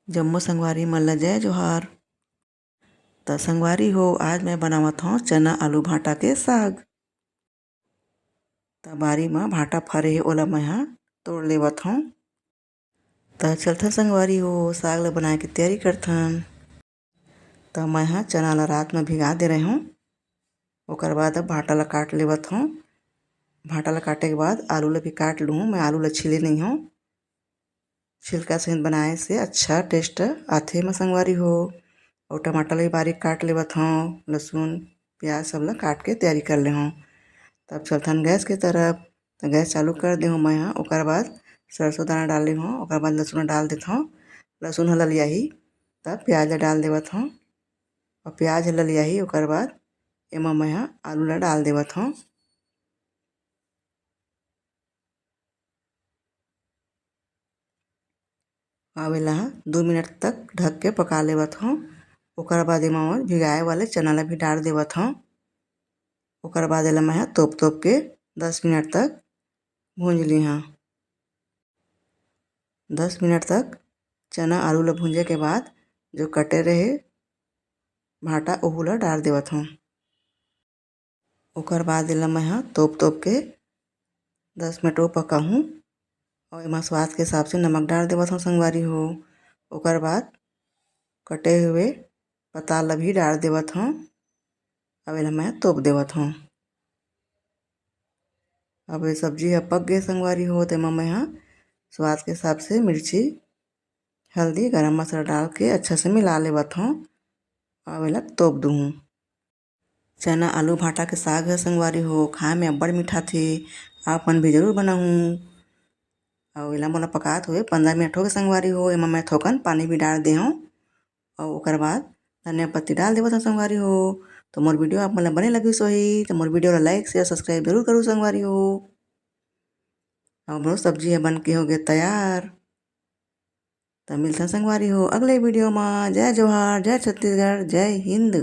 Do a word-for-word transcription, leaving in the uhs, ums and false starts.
जम्मो संगवारी मन ल जय जोहार। त संगवारी हो, आज मैं बनावत हौं चना आलू भांटा के साग। त बारी म भांटा फरे हे, ओला मैं ह तोड़ लेवत हौं। त चलथन संगवारी हो, साग ल बनाए के तैयारी करथन। त मैं ह चना ल रात म भिगा दे रहे हौं। ओकर बाद अब भांटा ल काट लेवत हौं। भांटा ल काटे के बाद आलू ल भी काट लूहूं। मैं आलू ल छीले नइ हौं, छिलका सहित बनाए से अच्छा taste आथे एमा संगवारी हो। अउ टमाटर ल भी बारीक काट लेवत हौं, लहसुन, प्याज सब ल काट के तैयारी कर ले हौं। तब चलथन गैस के तरफ। त गैस चालू कर दे हौं मैं ह। ओकर बाद सरसों दाना डाल ले हौं, ओकर बाद लहसुन डाल देत हौं। लहसुन ह ललियाही, तब प्याज ल डाल देवत हौं। अउ प्याज ह ललियाही, ओकर बाद एमा मैं ह आलू ल डाल देवत हौं। अब एला दू मिनट तक ढक के पका लेवत हौं। ओकर बाद एमा मैं भिगाए वाले चना ल भी डाल देवत हौं। ओकर बाद एला मैं ह तोप तोप के दस मिनट तक भूंज ली हौं। दस मिनट तक चना आलू ल भूंजे के बाद जो कटे रहे भांटा, ओहू ल डाल देवत हौं। ओकर बाद एला मैं ह तोप तोप के दस मिनट वो पकाहूं। अउ एमा स्वाद के हिसाब से नमक डाल देवत हौं संगवारी हो। ओकर बाद कटे हुए पताल ल भी डाल देवत हौं। अब एला मैं तोप देवत हौं। अब ये सब्जी ह पक गे संगवारी हो, तेमा मैं ह स्वाद के हिसाब से मिर्ची, हल्दी, गरम मसाला डाल के अच्छा से मिला लेवत हौं। अब एला तोप दूहूं। चना आलू भांटा के साग ह संगवारी हो, खाए में अब्बड़ मीठा थे। आप मन भी जरूर बनाहू। अउ एला मोला पकात हुए पंद्रह मिनट हो गे संगवारी हो। एमा मैं थोकन पानी भी डाल दे हौं। अउ ओकर बाद धनिया पत्ती डाल देवत हौं संगवारी हो। तो मोर video आप मन ल बने लगिस होही, तो मोर video ल like, share, subscribe जरूर करू संगवारी हो। अउ मोर सब्जी ह बन के हो गे तैयार। त मिलथन संगवारी हो अगले video म। जय जोहार, जय छत्तीसगढ़, जय हिंद।